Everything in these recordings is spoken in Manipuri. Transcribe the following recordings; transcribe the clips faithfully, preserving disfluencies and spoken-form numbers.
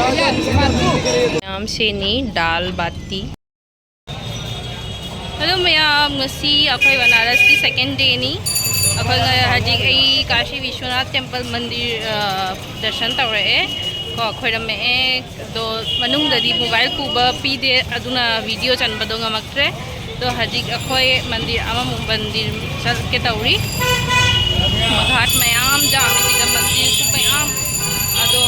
ꯃꯌꯥꯝ ꯁꯤꯅꯤ ꯗꯥꯜ ꯕꯥꯇꯤ꯫ Hello ꯃꯌꯥꯝ, ꯉꯁꯤ ꯑꯩꯈꯣꯏ ꯕꯅꯥꯔꯁꯀꯤ second dayꯅꯤ꯫ ꯑꯩꯈꯣꯏ ꯉ-, ꯍꯧꯖꯤꯛ ꯑꯩ ꯀꯥꯁꯤ ꯕꯤꯁ꯭ꯋꯅꯥꯊ ꯇꯦꯝꯄꯜ ꯃꯟꯗꯤꯔ, ꯑ, ꯗꯔꯁꯟ ꯇꯧꯔꯛꯑꯦ ꯀꯣ, ꯈꯣꯏꯔꯝꯃꯛꯑꯦ꯫ ꯑꯗꯣ ꯃꯅꯨꯡꯗꯗꯤ mobile ꯄꯨꯕ ꯄꯤꯗꯦ, ꯑꯗꯨꯅ video ꯆꯟꯕꯗꯣ ꯉꯝꯃꯛꯇ꯭ꯔꯦ꯫ ꯑꯗꯣ ꯍꯧꯖꯤꯛ ꯑꯩꯈꯣꯏ ꯃꯟꯗꯤꯔ ꯑꯃꯃꯨꯛ ꯃꯟꯗꯤꯔ ꯆꯠꯀꯦ ꯇꯧꯔꯤ꯫ ꯘꯥꯠ ꯃꯌꯥꯝ ꯖꯥꯝꯃꯤ ꯁꯤꯗ, ꯃꯟꯗꯤꯔꯁꯨ ꯃꯌꯥꯝ꯫ ꯑꯗꯣ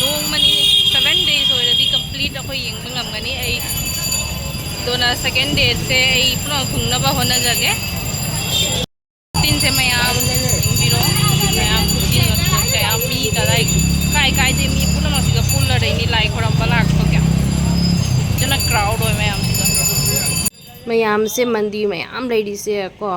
ꯅꯣꯡꯃꯅꯤ, seven days ꯑꯣꯏꯔꯗꯤ complete ꯑꯩꯈꯣꯏ ꯌꯦꯡꯕ ꯉꯝꯒꯅꯤ꯫ ꯑꯩ ꯑꯗꯨꯅ second dayꯁꯦ ꯑꯩ ꯄꯨꯂꯞ ꯊꯨꯡꯅꯕ ꯍꯣꯠꯅꯖꯒꯦ꯫ ꯇꯤꯟꯁꯦ ꯃꯌꯥꯝ ꯌꯦꯡꯕꯤꯔꯣ, ꯃꯌꯥꯝ ꯈꯨꯆꯤꯟ ꯑꯃ ꯀꯌꯥ ꯃꯤ ꯀꯗꯥꯏ ꯀꯥꯏ ꯀꯥꯏꯗꯩ ꯃꯤ ꯄꯨꯝꯅꯃꯛꯁꯤꯒ ꯄꯨꯜꯂꯔꯦ ꯃꯤ ꯂꯥꯏ ꯈꯣꯏꯔꯝꯕ ꯂꯥꯛꯄꯒꯤ꯫ ꯐꯖꯅ crowd ꯑꯣꯏ ꯃꯌꯥꯝꯁꯤꯒ꯫ ꯃꯌꯥꯝꯁꯦ ꯃꯟꯗꯤꯔ ꯃꯌꯥꯝ ꯂꯩꯔꯤꯁꯦ ꯀꯣ,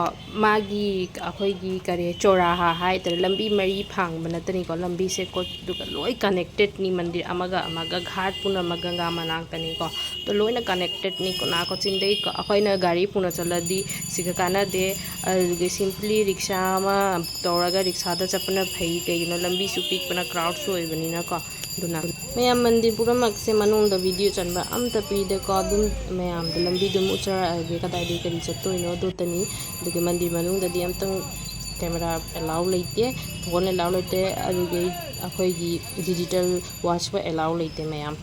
ꯃꯥꯒꯤ ꯑꯩꯈꯣꯏꯒꯤ ꯀꯔꯤ ꯆꯣꯔꯥꯍꯥ ꯍꯥꯏꯇꯥꯔꯦ, ꯂꯝꯕꯤ ꯃꯔꯤ ꯐꯥꯡꯕ ꯅꯠꯇꯅꯤꯀꯣ, ꯂꯝꯕꯤꯁꯦ ꯀꯣ ꯑꯗꯨꯒ ꯂꯣꯏ connectedꯅꯤ, ꯃꯟꯗꯤꯔ ꯑꯃꯒ ꯑꯃꯒ ꯘꯥꯠ ꯄꯨꯝꯅꯃꯛ ꯒꯪꯒꯥ ꯃꯅꯥꯛꯇꯅꯤꯀꯣ꯫ ꯑꯗꯣ ꯂꯣꯏꯅ connectedꯅꯤ, ꯀꯣꯅꯥ ꯀꯣꯆꯤꯟꯗꯩ ꯑꯩꯈꯣꯏꯅ ꯒꯥꯔꯤ ꯄꯨꯅ ꯆꯠꯂꯗꯤ ꯁꯤꯒ ꯀꯥꯟꯅꯗꯦ꯫ ꯑꯗꯨꯒꯤ simply ꯔꯤꯛꯁꯥ ꯑꯃ ꯇꯧꯔꯒ ꯔꯤꯛꯁꯥꯗ ꯆꯠꯄꯅ ꯐꯩ, ꯀꯩꯒꯤꯅꯣ ꯂꯝꯕꯤꯁꯨ ꯄꯤꯛꯄꯅ crowdꯁꯨ ꯑꯣꯏꯕꯅꯤꯅꯀꯣ꯫ ꯑꯗꯨꯅ ꯃꯌꯥꯝ ꯃꯟꯗꯤꯔ ꯄꯨꯝꯅꯃꯛꯁꯦ ꯃꯅꯨꯡꯗ video ꯆꯟꯕ ꯑꯝꯇ ꯄꯤꯗꯦꯀꯣ, ꯑꯗꯨꯝ ꯃꯌꯥꯝꯗ ꯂꯝꯕꯤꯗꯨꯝ ꯎꯠꯆꯔꯛꯑꯒꯦ, ꯀꯗꯥꯏꯗꯒꯤ ꯀꯔꯤ ꯆꯠꯇꯣꯏꯅꯣ ꯑꯗꯨꯇꯅꯤ꯫ ꯑꯗꯨꯒ ꯃꯟꯗꯤꯔ ꯃꯅꯨꯡꯗꯗꯤ ꯑꯝꯇꯪ camera allow ꯂꯩꯇꯦ, phone allow ꯂꯩꯇꯦ, ꯑꯗꯨꯒꯤ ꯑꯩꯈꯣꯏꯒꯤ digital watchꯄꯨ allow ꯂꯩꯇꯦ ꯃꯌꯥꯝ꯫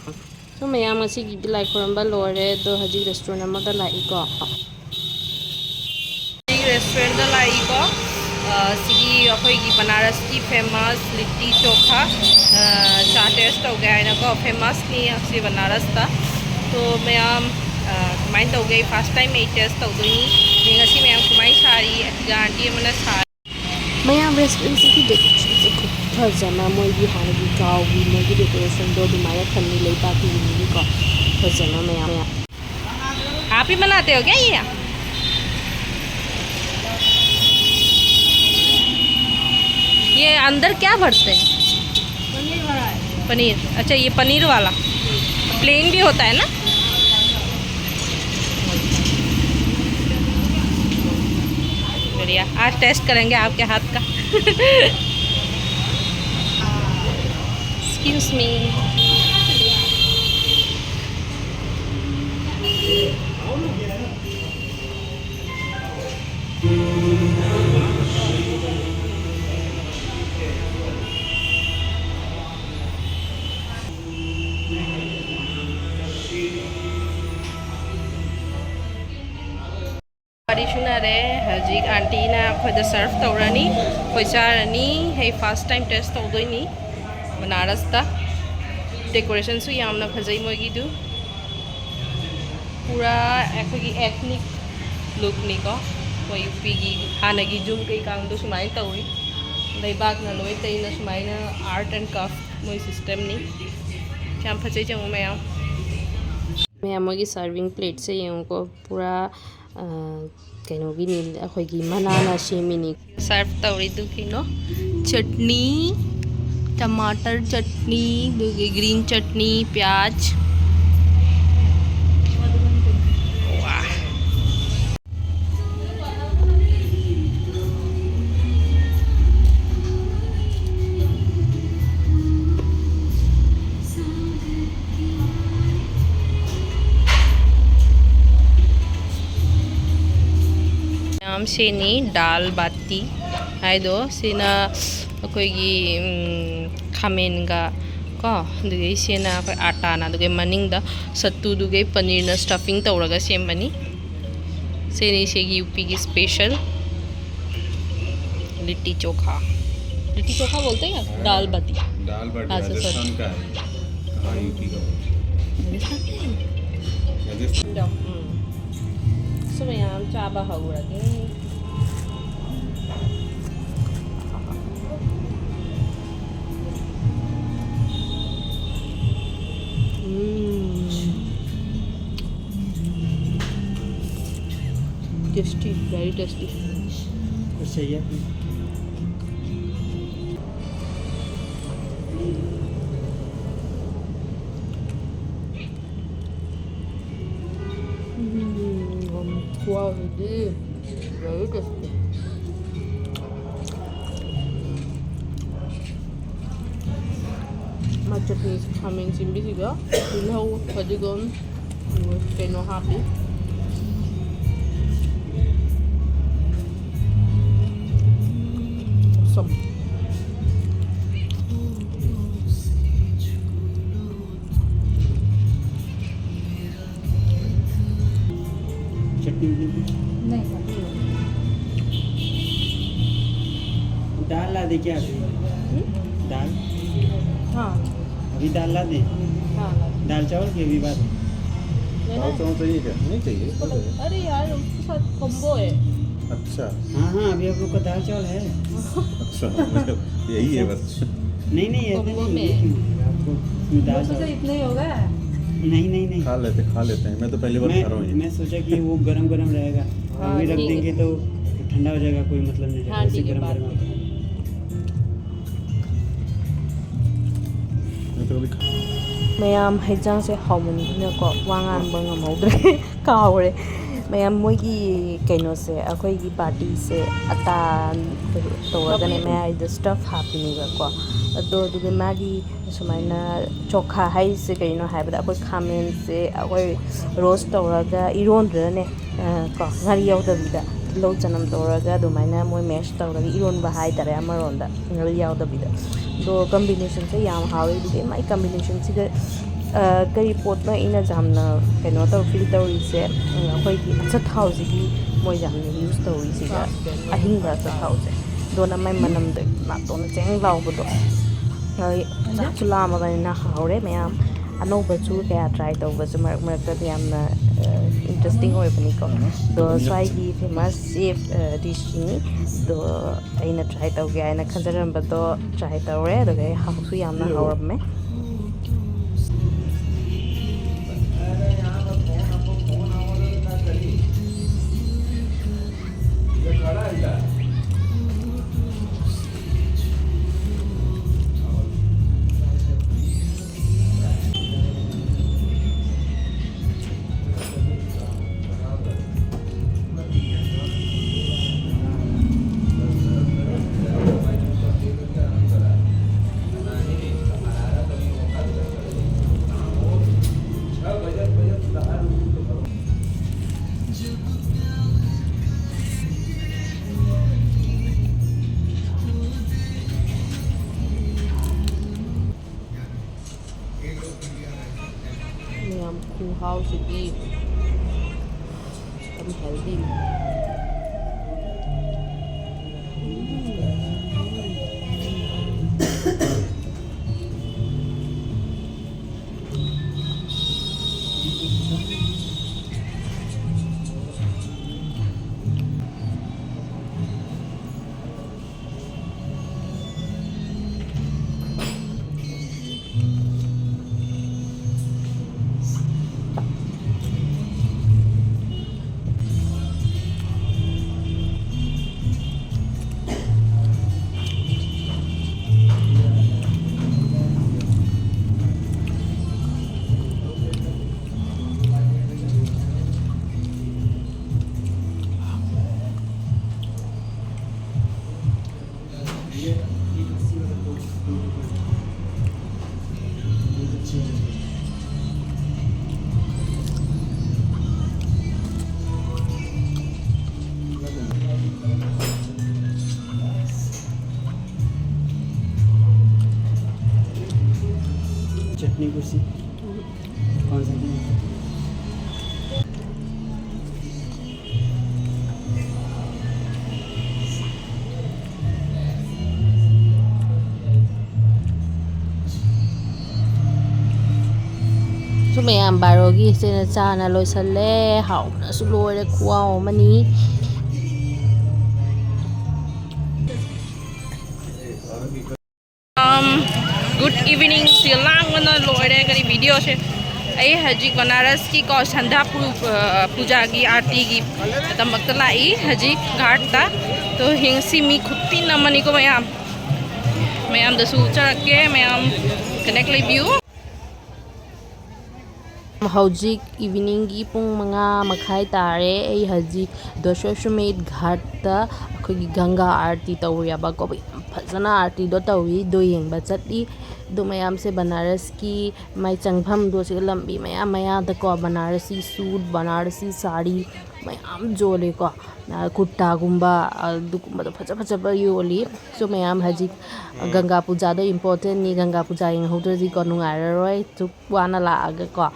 So ꯃꯌꯥꯝ ꯉꯁꯤꯒꯤꯗꯤ ꯂꯥꯏ ꯈꯨꯔꯨꯝꯕ ꯂꯣꯏꯔꯦ, ꯑꯗꯣ ꯍꯧꯖꯤꯛ restaurant ꯑꯃꯗ ꯂꯥꯛꯏꯀꯣ꯫ ꯍꯧꯖꯤꯛ restaurantꯗ ꯂꯥꯛꯏꯀꯣ꯫ ꯑ, ꯁꯤꯒꯤ ꯑꯩꯈꯣꯏꯒꯤ ꯕꯅꯥꯔꯁꯀꯤ famous ꯂꯤꯠꯇꯤ ꯆꯣꯈꯥ, ꯑ, ꯆꯥ taste ꯇꯧꯒꯦ ꯍꯥꯏꯅꯀꯣ, famousꯅꯤ ꯑꯁꯤ ꯕꯅꯥꯔꯁꯇ꯫ So ꯃꯌꯥꯝ, ꯑ, ꯀꯃꯥꯏꯅ ꯇꯧꯒꯦ? First time ꯑꯩ taste ꯇꯧꯗꯣꯏꯅꯤ꯫ ꯑꯗꯩ ꯉꯁꯤ ꯃꯌꯥꯝ ꯀꯃꯥꯏꯅ ꯁꯥꯔꯤ? ꯑꯁꯤꯒ aunty ꯑꯃꯅ ꯁꯥꯔꯤ꯫ ꯃꯌꯥꯝ restaurantꯁꯤꯒꯤ decorationꯁꯦ ꯈꯨꯐꯖ ꯑꯃ, ꯃꯣꯏꯒꯤ ꯍꯥꯟꯅꯒꯤ ꯀꯥꯎꯒꯤ ꯃꯣꯏꯒꯤ decorationꯗꯣ ꯑꯗꯨꯃꯥꯏꯅ ꯊꯝꯃꯤ, ꯂꯩꯕꯥꯛꯀꯤ ꯌꯨꯝꯒꯤꯀꯣ, ꯐꯖꯅ ꯃꯌꯥꯝ, ꯃꯌꯥꯝ꯫ आप ही बनाते हो क्या ये? ये अंदर क्या भरते हैं? पनीर भरा है। पनीर, अच्छा, ये पनीर वाला plain भी होता है ना? बढ़िया, आज taste करेंगे आपके हाथ का। Excuse me। ꯋꯥꯔꯤ ꯁꯨꯅꯔꯦ꯫ ꯍꯧꯖꯤꯛ ꯑꯥꯟꯇꯤꯅ ꯑꯩꯈꯣꯏꯗ ꯁꯔꯚ ꯇꯧꯔꯅꯤ, ꯑꯩꯈꯣꯏ ꯆꯥꯔꯅꯤ꯫ ꯑꯩ ꯐꯥꯔꯁ ꯇꯥꯏꯝ ꯇꯦꯁ ꯇꯧꯗꯣꯏꯅꯤ ꯕꯅꯥꯔꯁꯇ꯫ ꯗꯦꯀꯣꯔꯦꯁꯟꯁꯨ ꯌꯥꯝꯅ ꯐꯖꯩ ꯃꯣꯏꯒꯤꯗꯨ꯫ ꯄꯨꯔꯥ ꯑꯩꯈꯣꯏꯒꯤ ꯑꯦꯊꯅꯤꯛ ꯂꯨꯛꯅꯤꯀꯣ꯫ ꯃꯣꯏ ꯌꯨꯄꯤꯒꯤ ꯍꯥꯟꯅꯒꯤ ꯌꯨꯝ ꯀꯩꯀꯥꯡꯗꯣ ꯁꯨꯃꯥꯏꯅ ꯇꯧꯏ꯫ ꯂꯩꯕꯥꯛꯅ ꯂꯣꯏ ꯇꯩꯅ ꯁꯨꯃꯥꯏꯅ ꯑꯥꯔꯠ ꯑꯦꯟ ꯀ꯭ꯔꯥꯐ ꯃꯣꯏ ꯁꯤꯁꯇꯦꯝꯅꯤ꯫ ꯌꯥꯝ ꯐꯖꯩ ꯌꯦꯡꯉꯨ ꯃꯌꯥꯝ꯫ ꯃꯌꯥꯝ ꯃꯣꯏꯒꯤ ꯁꯔꯚꯤꯡ ꯄ꯭ꯂꯦꯠꯁꯦ ꯌꯦꯡꯉꯨꯀꯣ꯫ ꯄꯨꯔꯥ, ꯑ, ꯀꯩꯅꯣꯒꯤꯅꯤ, ꯑꯩꯈꯣꯏꯒꯤ ꯃꯅꯥꯅ ꯁꯦꯝꯃꯤꯅꯤ꯫ ꯁꯔꯚ ꯇꯧꯔꯤꯗꯨ ꯀꯩꯅꯣ, ꯆꯠꯅꯤ, ꯇꯃꯥꯇꯔ ꯆꯠꯅꯤ, ꯑꯗꯨꯒ ꯒ꯭ꯔꯤꯟ ꯆꯠꯅꯤ, ꯄꯤꯌꯥꯖ꯫ ꯋꯥ꯫ ꯃꯌꯥꯝ ꯁꯤꯅꯤ ꯗꯥꯜ ꯕꯥꯇꯤ ꯍꯥꯏꯗꯣ꯫ ꯁꯤꯅ ꯑꯩꯈꯣꯏꯒꯤ, ꯎꯝ, ꯈꯥꯃꯦꯟꯒ ꯀꯣ, ꯑꯗꯨꯒ ꯁꯤꯅ ꯑꯩꯈꯣꯏ ꯑꯥꯇꯥꯅ, ꯑꯗꯨꯒ ꯃꯅꯤꯡꯗ ꯁꯠꯇꯨꯗꯨꯒꯤ ꯄꯅꯤꯔꯅ ꯁ꯭ꯇꯐꯤꯡ ꯇꯧꯔꯒ ꯁꯦꯝꯕꯅꯤ꯫ ꯁꯤꯅꯤ ꯁꯤꯒꯤ ꯌꯨꯄꯤꯒꯤ ꯁ꯭ꯄꯦꯁꯦꯜ ꯂꯤꯠꯇꯤ ꯆꯣꯈꯥ꯫ ꯂꯤꯠꯇꯤ ꯆꯣꯈꯥ ꯕꯣꯜꯇꯦ ꯍꯩ ꯌꯥ? ꯗꯥꯜ ꯕꯥꯇꯤ꯫ दाल बाटी अच्छा, अच्छा। राजस्थान का है। हाँ, यूपी का। राजस्थान का है? राजस्थान। ꯎꯝ꯫ ꯁꯨ ꯃꯌꯥꯝ ꯆꯥꯕ ꯍꯧꯔꯒꯦ꯫ ꯎꯝ꯫ Tasty, very tasty. अच्छा, ये ꯎꯝ, ꯈꯨꯍꯥꯎꯁꯤꯗꯤ very tasty꯫ ꯃꯥ ꯆꯠꯅꯤꯁꯦ ꯈꯥꯃꯦꯟ ꯁꯤꯟꯕꯤꯁꯤꯒ ꯇꯤꯜꯍꯧ, ꯐꯗꯤꯒꯣꯝ, ꯀꯩꯅꯣ ꯍꯥꯞꯄꯤ꯫ Awesome. चटनी भी। नहीं, नहीं। दाल ला दे क्या अभी? हम्म? दाल? हाँ। अभी दाल ला दे? हाँ, ला दे। दाल चावल की अभी बात? ये ना। दाल चावल चाहिए क्या? नहीं चाहिए। अरे यार, उसके साथ कॉम्बो है। अच्छा। हाँ, हाँ, अभी आप लोग का दाल चावल है। अच्छा, मतलब, यही है बस। नहीं, नहीं, ऐसा कॉम्बो नहीं, में। ये क्यों? आपको उसमें दाल चावल इतना ही होगा? नहीं, नहीं, नहीं। खा लेते, खा लेते हैं। मैं तो पहली बार मैं, खा रहा हूँ ये। मैं सोचा कि वो गरम गरम रहेगा, हाँ, अभी रख देंगे तो ठंडा हो जाएगा, कोई मतलब नहीं रहेगा। हाँ, ठीक है, गरम गरम। मैं तो कभी खा- ꯃꯌꯥꯝ ꯍꯩꯖꯥꯡꯁꯦ ꯍꯥꯎꯃꯟꯗꯅꯀꯣ ꯋꯥ ꯉꯥꯡꯕ ꯉꯝꯍꯧꯗ꯭ꯔꯦ꯫ ꯀꯥꯎꯔꯦ꯫ ꯃꯌꯥꯝ ꯃꯣꯏꯒꯤ ꯀꯩꯅꯣꯁꯦ, ꯑꯩꯈꯣꯏꯒꯤ ꯄꯥꯔꯇꯤꯁꯦ ꯑꯇꯥ ꯇꯧꯔꯒꯅꯦ, ꯃꯌꯥꯏꯗ ꯁ꯭ꯇꯐ ꯍꯥꯞꯄꯤꯅꯦꯕꯀꯣ꯫ ꯑꯗꯣ ꯑꯗꯨꯒ ꯃꯥꯒꯤ ꯁꯨꯃꯥꯏꯅ ꯆꯣꯈꯥ ꯍꯥꯏꯔꯤꯁꯦ ꯀꯩꯅꯣ ꯍꯥꯏꯕꯗ, ꯑꯩꯈꯣꯏ ꯈꯥꯃꯦꯟꯁꯦ ꯑꯩꯈꯣꯏ ꯔꯣꯁ ꯇꯧꯔꯒ ꯏꯔꯣꯟꯗ꯭ꯔꯅꯦ, ꯑ, ꯀꯣ, ꯉꯥꯔꯤ ꯌꯥꯎꯗꯕꯤꯗ, ꯇꯤꯜꯍꯧ ꯆꯅꯝ ꯇꯧꯔꯒ ꯑꯗꯨꯃꯥꯏꯅ ꯃꯣꯏ ꯃꯦꯁ ꯇꯧꯔꯒ ꯏꯔꯣꯟꯕ ꯍꯥꯏꯇꯥꯔꯦ, ꯑꯃꯔꯣꯝꯗ ꯉꯥꯔꯤ ꯌꯥꯎꯗꯕꯤꯗ꯫ ꯑꯗꯣ ꯀꯝꯕꯤꯅꯦꯁꯟꯁꯦ ꯌꯥꯝ ꯍꯥꯎꯋꯦ꯫ ꯑꯗꯨꯗꯤ ꯃꯥꯏ ꯀꯝꯕꯤꯅꯦꯁꯟꯁꯤꯒ, ꯑ, ꯀꯔꯤ ꯄꯣꯠꯅꯣ ꯑꯩꯅ ꯌꯥꯝꯅ ꯀꯩꯅꯣ ꯇꯧ, ꯐꯤꯜ ꯇꯧꯔꯤꯁꯦ, ꯎꯝ, ꯑꯩꯈꯣꯏꯒꯤ ꯑꯆꯥꯊꯥꯎꯁꯤꯒꯤ ꯃꯣꯏ ꯌꯥꯝꯅ ꯌꯨꯁ ꯇꯧꯔꯤꯁꯤꯒ, ꯑꯍꯤꯡꯕ ꯑꯆꯥꯊꯥꯎꯁꯦ꯫ ꯑꯗꯨꯅ ꯃꯥꯏ ꯃꯅꯝꯗ ꯅꯥꯇꯣꯟ ꯆꯦꯡ ꯂꯥꯎꯕꯗꯣ꯫ ꯑꯩ ꯆꯥꯛꯁꯨ ꯂꯥꯝꯃꯕꯅꯤꯅ ꯍꯥꯎꯔꯦ ꯃꯌꯥꯝ꯫ ꯑꯅꯧꯕꯁꯨ ꯀꯌꯥ ꯇ꯭ꯔꯥꯏ ꯇꯧꯕꯁꯨ ꯃꯔꯛ ꯃꯔꯛꯇꯗꯤ ꯌꯥꯝꯅ, ꯑ, ꯏꯟꯇꯔꯦꯁꯇꯤꯡ ꯑꯣꯏꯕꯅꯤꯀꯣ꯫ ꯑꯗꯣ ꯁ꯭ꯋꯥꯏꯒꯤ ꯐꯦꯃꯁ ꯆꯦꯐ, ꯑ, ꯗꯤꯁꯁꯤꯅꯤ꯫ ꯑꯗꯣ ꯑꯩꯅ ꯇ꯭ꯔꯥꯏ ꯇꯧꯒꯦ ꯍꯥꯏꯅ ꯈꯟꯖꯔꯝꯕꯗꯣ ꯇ꯭ꯔꯥꯏ ꯇꯧꯔꯦ, ꯑꯗꯨꯒ ꯑꯩ ꯍꯥꯎꯁꯨ ꯌꯥꯝꯅ ꯍꯥꯎꯔꯝꯃꯦ꯫ ꯈꯨꯍꯥꯎꯁꯤꯗꯤ ꯌꯥꯝ healthy꯫ चटनी कुछ कौन सा? ꯁꯨ ꯃꯌꯥꯝ ꯕꯥꯔꯣꯒꯤ ꯏꯆꯦꯅ ꯆꯥꯅ ꯂꯣꯏꯁꯜꯂꯦ꯫ ꯍꯥꯎꯕꯅꯁꯨ ꯂꯣꯏꯔꯦ, ꯈꯨꯍꯥꯎ ꯑꯃꯅꯤ꯫ Um, good evening꯫ ꯁꯤ ꯂꯥꯡꯕꯅ ꯂꯣꯏꯔꯦ ꯀꯔꯤ videoꯁꯦ꯫ ꯑꯩ ꯍꯧꯖꯤꯛ ꯕꯅꯥꯔꯁꯀꯤꯀꯣ ꯁꯟꯙꯥ ꯄꯨ-, ꯑ, ꯄꯨꯖꯥꯒꯤ ꯑꯥꯔꯇꯤꯒꯤ ꯃꯇꯝꯃꯛꯇ ꯂꯥꯛꯏ ꯍꯧꯖꯤꯛ ꯘꯥꯠꯇ꯫ ꯇꯣ ꯌꯦꯡꯁꯤ ꯃꯤ ꯈꯨꯠꯄꯤꯟ ꯑꯃꯅꯤꯀꯣ ꯃꯌꯥꯝ꯫ ꯃꯌꯥꯝꯗꯁꯨ ꯎꯠꯆꯔꯛꯀꯦ, ꯃꯌꯥꯝ connect ꯂꯩꯕꯤꯌꯨ꯫ ꯍꯧꯖꯤꯛ eveningꯒꯤ ꯄꯨꯡ ꯃꯉꯥ ꯃꯈꯥꯏ ꯇꯥꯔꯦ꯫ ꯑꯩ ꯍꯧꯖꯤꯛ ꯗꯁ꯭ꯋꯥꯁꯃꯦꯙ ꯘꯥꯠꯇ ꯑꯩꯈꯣꯏꯒꯤ ꯒꯪꯒꯥ ꯑꯥꯔꯇꯤ ꯇꯧꯔꯤꯑꯕꯀꯣ꯫ ꯌꯥꯝ ꯐꯖꯅ ꯑꯥꯔꯇꯤꯗꯣ ꯇꯧꯏ꯫ ꯑꯗꯨ ꯌꯦꯡꯕ ꯆꯠꯂꯤ꯫ ꯑꯗꯨ ꯃꯌꯥꯝꯁꯦ ꯕꯅꯥꯔꯁꯀꯤ ꯃꯥꯏ ꯆꯪꯐꯝꯗꯣ ꯁꯤꯒ ꯂꯝꯕꯤ ꯃꯌꯥ ꯃꯌꯥꯗꯀꯣ ꯕꯅꯥꯔꯁꯤ suit, ꯕꯅꯥꯔꯁꯤ ꯁꯥꯔꯤ, ꯃꯌꯥꯝ ꯌꯣꯜꯂꯤꯀꯣ꯫ ꯑ, ꯀꯨꯔꯇꯥꯒꯨꯝꯕ, ꯑꯗꯨꯒꯨꯝꯕꯗꯣ ꯐꯖ ꯐꯖꯕ ꯌꯣꯜꯂꯤ꯫ So, ꯃꯌꯥꯝ ꯍꯧꯖꯤꯛ ꯎꯝ꯫ ꯒꯪꯒꯥ ꯄꯨꯖꯥꯗꯣ importantꯅꯤ꯫ ꯒꯪꯒꯥ ꯄꯨꯖꯥ ꯌꯦꯡꯍꯧꯗ꯭ꯔꯗꯤꯀꯣ ꯅꯨꯡꯉꯥꯏꯔꯔꯣꯏ꯫ ꯁꯨꯛ ꯋꯥꯅ ꯂꯥꯛꯑꯒꯀꯣ꯫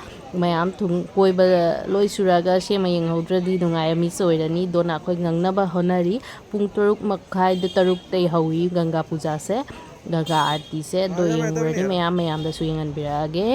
ꯃꯌꯥꯝ ꯊꯨꯡ-, ꯀꯣꯏꯕ ꯂꯣꯏ ꯁꯨꯔꯒ ꯁꯦꯝꯃ ꯌꯦꯡꯍꯧꯗ꯭ꯔꯗꯤ ꯅꯨꯡꯉꯥꯏꯔ miss ꯑꯣꯏꯔꯅꯤ꯫ ꯑꯗꯨꯅ ꯑꯩꯈꯣꯏ ꯉꯪꯅꯕ ꯍꯣꯠꯅꯔꯤ꯫ ꯄꯨꯡ ꯇꯔꯨꯛ ꯃꯈꯥꯏꯗ, ꯇꯔꯨꯛꯇꯩ ꯍꯧꯏ ꯒꯪꯒꯥ ꯄꯨꯖꯥꯁꯦ, ꯒꯪꯒꯥ ꯑꯥꯔꯇꯤꯁꯦ꯫ ꯑꯗꯣ ꯌꯦꯡꯉꯨꯔꯅꯤ, ꯃꯌꯥꯝ ꯃꯌꯥꯝꯗꯁꯨ ꯌꯦꯡꯍꯟꯕꯤꯔꯛꯑꯒꯦ꯫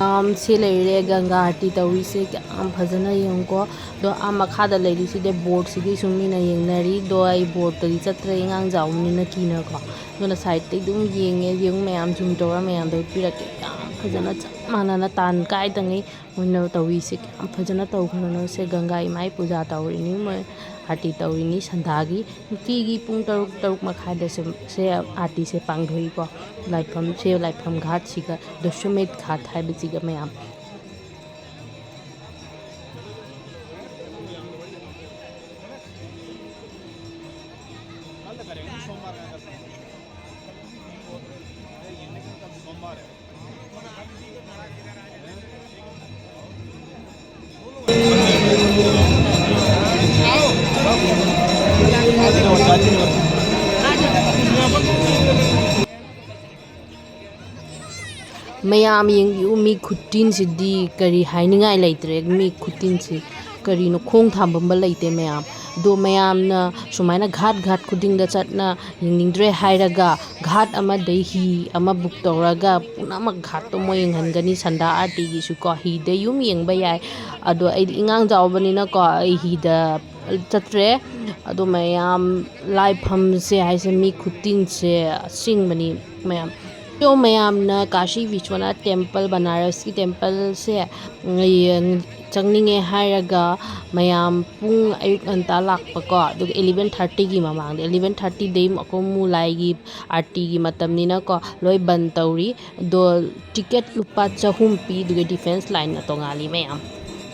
ꯌꯥꯝ ꯁꯤ ꯂꯩꯔꯦ ꯒꯪꯒꯥ ꯑꯥꯔꯇꯤ ꯇꯧꯔꯤꯁꯦ, ꯀꯌꯥꯝ ꯐꯖꯅ ꯌꯦꯡꯉꯨꯀꯣ꯫ ꯑꯗꯣ ꯑꯥ ꯃꯈꯥꯗ ꯂꯩꯔꯤꯁꯤꯗꯤ boardꯁꯤꯒꯤꯁꯨ ꯃꯤꯅ ꯌꯦꯡꯅꯔꯤ꯫ ꯑꯗꯣ ꯑꯩ boardꯇꯗꯤ ꯆꯠꯇ꯭ꯔꯦ, ꯑꯉꯥꯡ ꯆꯥꯎꯕꯅꯤꯅ ꯀꯤꯅꯀꯣ꯫ ꯑꯗꯨꯅ sideꯇꯩ ꯑꯗꯨꯝ ꯌꯦꯡꯉꯦ, ꯌꯦꯡꯉꯨ ꯃꯌꯥꯝ zoom ꯇꯧꯔ ꯃꯌꯥꯝꯗ ꯎꯠꯄꯤꯔꯛꯀꯦ꯫ ꯌꯥꯝ ꯐꯖꯅ ꯆꯞ ꯃꯥꯟꯅꯅ ꯇꯥꯟ ꯀꯥꯏꯗꯉꯩ ꯃꯣꯏꯅ ꯇꯧꯔꯤꯁꯦ꯫ ꯀꯌꯥꯝ ꯐꯖꯅ ꯇꯧꯈ꯭ꯔꯕꯅꯣ꯫ ꯁꯦ ꯒꯪꯒꯥ ꯏꯃꯥꯒꯤ ꯄꯨꯖꯥ ꯇꯧꯔꯤꯅꯤ, ꯃꯣꯏ ꯑꯥꯔꯇꯤ ꯇꯧꯔꯤꯅꯤ ꯁꯟꯗꯥꯒꯤ꯫ ꯅꯨꯡꯇꯤꯒꯤ ꯄꯨꯡ ꯇꯔꯨꯛ, ꯇꯔꯨꯛ ꯃꯈꯥꯏꯗ ꯁꯦ, ꯁꯦ ꯑꯥꯔꯇꯤꯁꯦ ꯄꯥꯡꯊꯣꯛꯏꯀꯣ꯫ ꯂꯥꯏꯐꯝ, ꯁꯦ ꯂꯥꯏꯐꯝ ꯘꯥꯠꯁꯤꯒ, ꯗꯁꯃꯦꯙ ꯘꯥꯠ ꯍꯥꯏꯕꯁꯤꯒ ꯃꯌꯥꯝ꯫ ꯃꯌꯥꯝ ꯌꯦꯡꯕꯤꯌꯨ, ꯃꯤ ꯈꯨꯇꯤꯟꯁꯤꯗꯤ ꯀꯔꯤ ꯍꯥꯏꯅꯤꯡꯉꯥꯏ ꯂꯩꯇ꯭ꯔꯦ꯫ ꯃꯤ ꯈꯨꯇꯤꯟꯁꯤ ꯀꯔꯤꯅꯣ, ꯈꯣꯡ ꯊꯥꯡꯕꯝꯕ ꯂꯩꯇꯦ ꯃꯌꯥꯝ꯫ ꯑꯗꯣ ꯃꯌꯥꯝꯅ ꯁꯨꯃꯥꯏꯅ ꯘꯥꯠ ꯘꯥꯠ ꯈꯨꯗꯤꯡꯗ ꯆꯠꯅ ꯌꯦꯡꯅꯤꯡꯗ꯭ꯔꯦ ꯍꯥꯏꯔꯒ, ꯘꯥꯠ ꯑꯃꯗꯩ ꯍꯤ ꯑꯃ book ꯇꯧꯔꯒ ꯄꯨꯝꯅꯃꯛ ꯘꯥꯠꯇꯣ ꯃꯣꯏ ꯌꯦꯡꯍꯟꯒꯅꯤ꯫ ꯁꯟꯗꯥ ꯑꯥꯔꯇꯤꯒꯤꯁꯨꯀꯣ ꯍꯤꯗ ꯌꯨꯝ ꯌꯦꯡꯕ ꯌꯥꯏ꯫ ꯑꯗꯣ ꯑꯩꯗꯤ ꯏꯉꯥꯡ ꯆꯥꯎꯕꯅꯤꯅꯀꯣ ꯑꯩ ꯍꯤꯗ ꯆꯠꯇ꯭ꯔꯦ꯫ ꯑꯗꯣ ꯃꯌꯥꯝ ꯂꯥꯏꯐꯝꯁꯦ ꯍꯥꯏꯁꯦ ꯃꯤ ꯈꯨꯇꯤꯟꯁꯦ ꯑꯁꯦꯡꯕꯅꯤ ꯃꯌꯥꯝ꯫ ꯃꯌꯥꯝꯅ ꯀꯥꯁꯤ ꯕꯤꯁ꯭ꯋꯥꯅꯥꯊ ꯇꯦꯝꯄꯜ, ꯕꯅꯥꯔꯁꯀꯤ ꯇꯦꯝꯄꯜꯁꯦ, ꯎꯝ, ꯆꯪꯅꯤꯡꯉꯦ ꯍꯥꯏꯔꯒ ꯃꯌꯥꯝ ꯄꯨꯡ ꯑꯌꯨꯛ ꯉꯟꯇꯥ ꯂꯥꯛꯄꯀꯣ, ꯑꯗꯨꯒ eleven thirtyꯒꯤ ꯃꯃꯥꯡꯗ, eleven thirtyꯗꯩ ꯑꯩꯈꯣꯏ ꯃꯨꯂꯥꯏꯒꯤ ꯑꯥꯔꯇꯤꯒꯤ ꯃꯇꯝꯅꯤꯅꯀꯣ, ꯂꯣꯏ ꯕꯟ ꯇꯧꯔꯤ꯫ ꯑꯗꯣ ꯇꯤꯀꯦꯠ ꯂꯨꯄꯥ ꯆꯍꯨꯝ ꯄꯤ, ꯑꯗꯨꯒ ꯗꯤꯐꯦꯟꯁ ꯂꯥꯏꯟꯅ ꯇꯣꯡꯉꯥꯜꯂꯤ ꯃꯌꯥꯝ꯫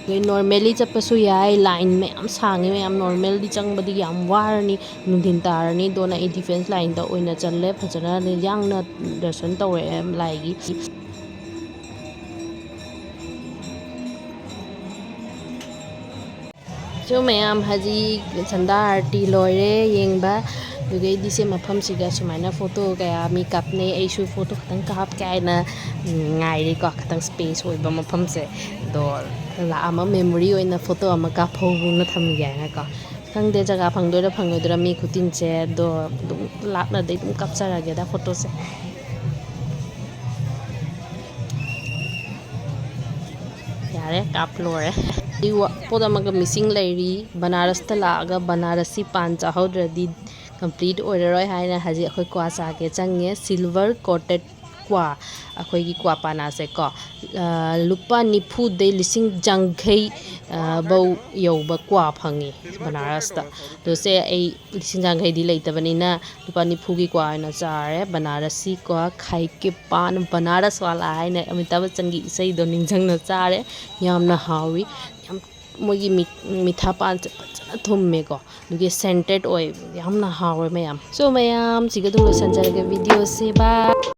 ꯑꯗꯩ ꯅꯣꯔꯃꯦꯜꯂꯤ ꯆꯠꯄꯁꯨ ꯌꯥꯏ, ꯂꯥꯏꯟ ꯃꯌꯥꯝ ꯁꯥꯡꯉꯤ ꯃꯌꯥꯝ, ꯅꯣꯔꯃꯦꯜꯗꯤ ꯆꯪꯕꯗꯤ ꯌꯥꯝ ꯋꯥꯔꯅꯤ, ꯅꯨꯡꯊꯤꯟ ꯇꯥꯔꯅꯤ꯫ ꯑꯗꯨꯅ ꯑꯩ ꯗꯤꯐꯦꯟꯁ ꯂꯥꯏꯟꯗ ꯑꯣꯏꯅ ꯆꯜꯂꯦ, ꯐꯖꯅ ꯌꯥꯡꯅ ꯗꯔꯁꯟ ꯇꯧꯔꯛꯑꯦ ꯂꯥꯏꯒꯤ꯫ ꯁꯣ ꯃꯌꯥꯝ, ꯍꯧꯖꯤꯛ ꯁꯟꯙꯥ ꯑꯥꯔꯇꯤ ꯂꯣꯏꯔꯦ ꯌꯦꯡꯕ꯫ ꯑꯗꯨꯗꯩꯗꯤ ꯁꯤ ꯃꯐꯝꯁꯤꯗ ꯁꯨꯃꯥꯏꯅ ꯐꯣꯇꯣ ꯀꯌꯥ ꯃꯤ ꯀꯥꯞꯅꯩ꯫ ꯑꯩꯁꯨ ꯐꯣꯇꯣ ꯈꯤꯇꯪ ꯀꯥꯞꯀꯦ ꯍꯥꯏꯅ, ꯎꯝ, ꯉꯥꯏꯔꯤꯀꯣ, ꯈꯤꯇꯪ ꯁ꯭ꯄꯦꯁ ꯑꯣꯏꯕ ꯃꯐꯝꯁꯦ꯫ ꯑꯗꯣ ꯂꯥꯛꯑꯝꯃ ꯃꯦꯃꯣꯔꯤ ꯑꯣꯏꯅ ꯐꯣꯇꯣ ꯑꯃ ꯀꯥꯞꯍꯧꯕꯅ ꯊꯝꯒꯦ ꯍꯥꯏꯅꯀꯣ꯫ ꯈꯪꯗꯦ ꯖꯒꯥ ꯐꯪꯗꯣꯏꯔꯥ ꯐꯪꯉꯣꯏꯗꯣꯏꯔꯥ ꯃꯤ ꯈꯨꯇꯤꯟꯁꯦ꯫ ꯑꯗꯣ ꯑꯗꯨꯝ ꯂꯥꯞꯅꯗꯩ ꯑꯗꯨꯝ ꯀꯥꯞꯆꯔꯒꯦꯗ ꯐꯣꯇꯣꯁꯦ꯫ ꯌꯥꯔꯦ, ꯀꯥꯞ ꯂꯣꯏꯔꯦ꯫ ꯑꯩ ꯋꯥ-, ꯄꯣꯠ ꯑꯃꯒ ꯃꯤꯁꯤꯡ ꯂꯩꯔꯤ꯫ ꯕꯅꯥꯔꯁꯇ ꯂꯥꯛꯑꯒ ꯕꯅꯥꯔꯁꯤ ꯄꯥꯟ ꯆꯥꯍꯧꯗ꯭ꯔꯗꯤ ꯀꯝꯄ꯭ꯂꯤꯠ ꯑꯣꯏꯔꯔꯣꯏ ꯍꯥꯏꯅ ꯍꯧꯖꯤꯛ ꯑꯩꯈꯣꯏ ꯀ꯭ꯋꯥ ꯆꯥꯒꯦ ꯆꯪꯉꯦ꯫ ꯁꯤꯜꯚꯔ ꯀꯣꯇꯦꯠ ꯀ꯭ꯋꯥ, ꯑꯩꯈꯣꯏꯒꯤ ꯀ꯭ꯋꯥ ꯄꯥꯅꯥꯁꯦꯀꯣ, ꯑ, ꯂꯨꯄꯥ ꯅꯤꯐꯨꯗꯩ ꯂꯤꯁꯤꯡ ꯌꯥꯡꯈꯩ, ꯑ, ꯕꯧ ꯌꯧꯕ ꯀ꯭ꯋꯥ ꯐꯪꯉꯤ ꯕꯅꯥꯔꯁꯇ꯫ ꯑꯗꯣ ꯁꯦ ꯑꯩ ꯂꯤꯁꯤꯡ ꯌꯥꯡꯈꯩꯗꯤ ꯂꯩꯇꯕꯅꯤꯅ ꯂꯨꯄꯥ ꯅꯤꯐꯨꯒꯤ ꯀ꯭ꯋꯥ ꯑꯣꯏꯅ ꯆꯥꯔꯦ꯫ ꯕꯅꯥꯔꯁꯤ ꯀ꯭ꯋꯥ, ꯈꯥꯏ ꯀꯦ ꯄꯥꯟ ꯕꯅꯥꯔꯁ ꯋꯥꯂꯥ ꯍꯥꯏꯅ ꯑꯃꯤꯇꯥꯕ ꯕꯆꯟꯒꯤ ꯏꯁꯩꯗꯣ ꯅꯤꯡꯁꯤꯡꯅ ꯆꯥꯔꯦ꯫ ꯌꯥꯝꯅ ꯍꯥꯎꯏ꯫ ꯌꯥꯝ, ꯃꯣꯏꯒꯤ ꯃꯤ-, ꯃꯤꯊꯥ ꯄꯥꯟꯁꯦ ꯐꯖꯅ ꯊꯨꯝꯃꯦꯀꯣ꯫ ꯑꯗꯨꯒꯤ ꯁꯦꯟꯇꯦꯠ ꯑꯣꯏ, ꯌꯥꯝꯅ ꯍꯥꯎꯋꯦ ꯃꯌꯥꯝ꯫ ꯁꯣ ꯃꯌꯥꯝ, ꯁꯤꯒ ꯑꯗꯨꯝ ꯂꯣꯏꯁꯤꯟꯖꯔꯒꯦ ꯚꯤꯗꯤꯑꯣꯁꯦ꯫ ꯕꯥꯏ꯫